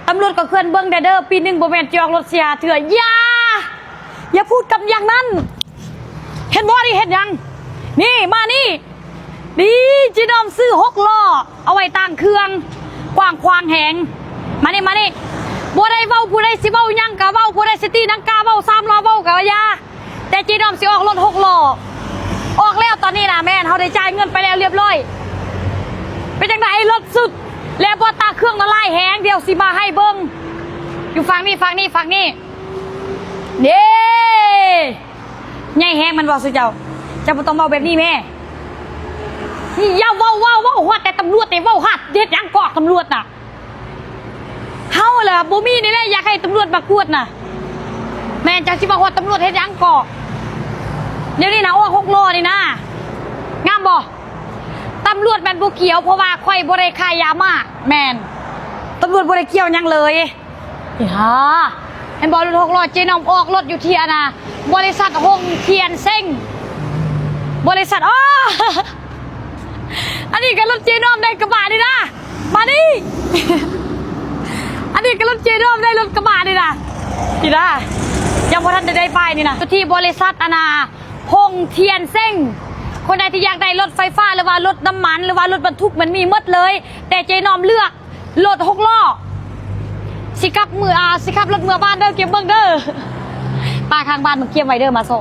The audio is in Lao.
ຕຳຫຼວດກໍເຄື່ອນເບິ່ງແດ່ເດີ ປີໜຶ່ງບໍ່ແມ່ນຊິອອກລົດສີ່ຫ້າເທື່ອ. ຢ່າ ຢ່າພູດກັບຢ່າງນັ້ນ. ເຫັນບໍ່ ນີ້ເຮັດຫຍັງ? ນີ້ ມານີ້. ນີ້ ເຈນ້ອມຊື້ຫົກລໍ້ ເອົາໄວ້ຕ່າງເຄື່ອງ ກວ້າງຂວາງແຮງ. ມານີ້ ມານີ້. ບໍ່ໄດ້ເວົ້າ ຜູ້ໃດຊິເວົ້າຫຍັງກໍເວົ້າ ຜູ້ໃດຊິຕີລັງກາເວົ້າ ສາມລໍ້ເວົ້າກໍຢ່າ. ແຕ່ເຈນ້ອມຊິອອກລົດຫົກລໍ້ ອອກແລ້ວຕອນນີ້ນະ. ແມ່ນ ເຮົາໄດ້ຈ່າຍເງິນໄປແລ້ວລຽບລ້ອຍ. ເປັນຈັ່ງໃດ ລົດສຸດ ແລະ ບໍ່ ຕາເຄື່ອງລະລາຍແຮງ. ດຽວຊິມາໃຫ້ເບິ່ງ ຢູ່ຝັ່ງນີ້ ຝັ່ງນີ້ ຝັ່ງນີ້. ເດ້ ໃຫຍ່ແຮງແມ່ນບໍ່ຊຸເຈົ້າ? ເຈົ້າບໍ່ຕ້ອງເວົ້າແບບນີ້ແມ້. ຢ່າເວົ້າ ເວົ້າ ເວົ້າ ຮອດແຕ່ຕຳຫຼວດນີ້ ເວົ້າຮາດ ເຮັດຫຍັງເກາະຕຳຫຼວດນະ? ເຮົາລະບໍ່ມີນີ້ແຫຼະ ຢາກໃຫ້ຕຳຫຼວດມາກວດນະ. ແມ່ນ ຈັກຊິມາຮອດຕຳຫຼວດເຮັດຫຍັງເກາະ? ດຽວນີ້ນະ ອອກຫົກລໍ້ນີ້ນະ ງາມບໍ່? ຕຳຫຼວດແມ່ນບໍ່ກ່ຽວ ເພາະວ່າຂ້ອຍບໍ່ໄດ້ຄ້າຢາມາ. ແມ່ນ ຕຳຫຼວດບໍ່ໄດ້ກ່ຽວຫຍັງເລີຍ. ອີ່ຫ່າ ເຫັນບໍ່ ລົດຫົກລໍ້ ເຈນ້ອມອອກລົດຢູ່ທີ່ ອັນນ່າ ບໍລິສັດຫົງທຽນເຊັງ ບໍລິສັດ ອໍ ອັນນີ້ກໍລົດເຈນ້ອມໄດ້ ກະບະນີ້ນະ ມານີ້. ອັນນີ້ກໍລົດເຈນ້ອມໄດ້ ລົດກະບະນີ້ນະ ນີ້ນະ ຍັງບໍ່ທັນໄດ້ ໄດ້ປ້າຍນີ້ນະ ຢູ່ທີ່ບໍລິສັດ ອັນນ່າ ຫົງທຽນເຊັງ. ຄົນໃດທີ່ຢາກໄດ້ລົດໄຟຟ້າ ຫຼືວ່າລົດນ້ຳມັນ ຫຼືວ່າລົດບັນທຸກ ມັນມີໝົດເລີຍ ແຕ່ເຈນ້ອມເລືອກ ລົດຫົກລໍ້. ຊິກັບເມືອ ອາ ຊິຂັບລົດເມືອບ້ານເດີ ເກັບເບິ່ງເດີ ປ້າຂ້າງບ້ານມັນກຽມໄວ້ເດີ ມາເຊາະ.